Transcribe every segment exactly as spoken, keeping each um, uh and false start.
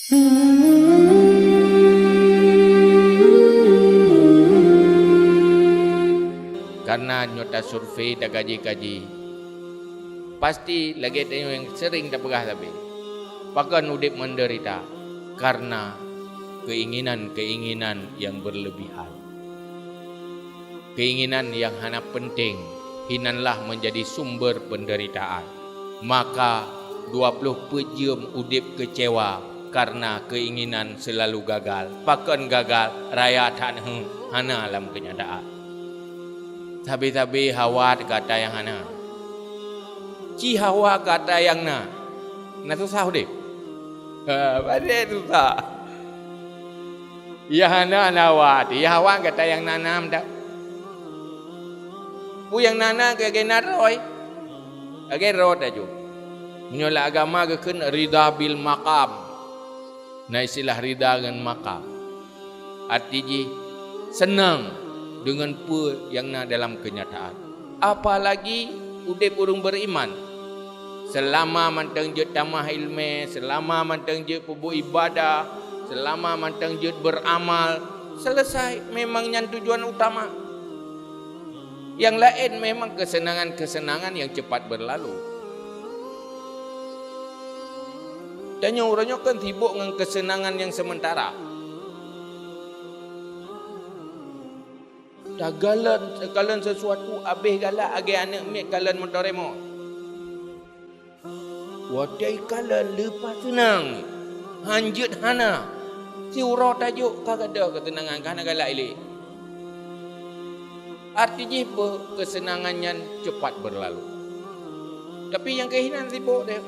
Karena nyoe tasurvei, tagaji-gaji, pasti lagée tanyoe nyang sering tapeugah sabe, pakon udeb menderita karena keinginan-keinginan yang berlebihan. Keinginan yang hana penting hinanlah menjadi sumber penderitaan. Maka dua ploh peuet jeuem udeb kecewa karena keinginan selalu gagal. Pakon gagal? Raya that hana lam kenyataan. Sabe-sabe hawa gata nyang hana. Ci hawa gata nyang na, na susah udeb. Ha, padahai susah. Ya hana, na hawa, ya hawa gata nyang na nam dak. Peue nyang na na lagée na droe. Lagée droe tajok. Meunyoe lam agama geukheun rida bil maqam. Na istilah rida ngon maqam. Arti jih seunang deungon peue nyang na dalam keunyataan. Apalagi udeb ureuëng beriman. Seulama mantong jeuet tamah iéleumé, seulama mantong jeuet peubuet ibadah, seulama mantong jeuet beuramal, selesai, memang nyan tujuan utama. Nyang laén memang keuseunangan-keuseunangan nyang cepat beurlalu. Tanyoe uroe nyoe kan sibok ngon keuseunangan nyang seumeuntara. Takalon, takalon sesuatu abéh galak lagée aneuëk miet kalon moto remote. Watée ikalon leupah seunang, hanjeuet hana. Siuroe tajok ka gadôh keuseunangan, ka hana galak ilée. Arti jih peue? Keuseunangan nyan cepat beurlalu. Tapi nyang keuh inan sibok deh.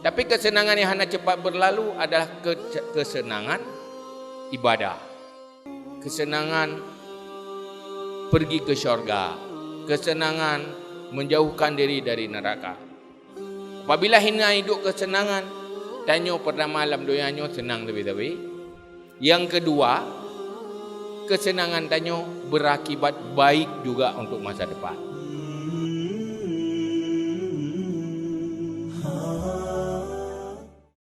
Tapi keuseunangan nyang hana cepat beurlalu adalah ke-, keuseunangan ibadah. Keuseunangan pergi ke syurga, keuseunangan menjauhkan diri dari neraka. Apabila hina hidup keuseunangan, tanyoe peurtama lam donya nyoe seunang sabe-sabe. Nyang keudua, keuseunangan tanyoe beurakibat baik juga untuk masa depan.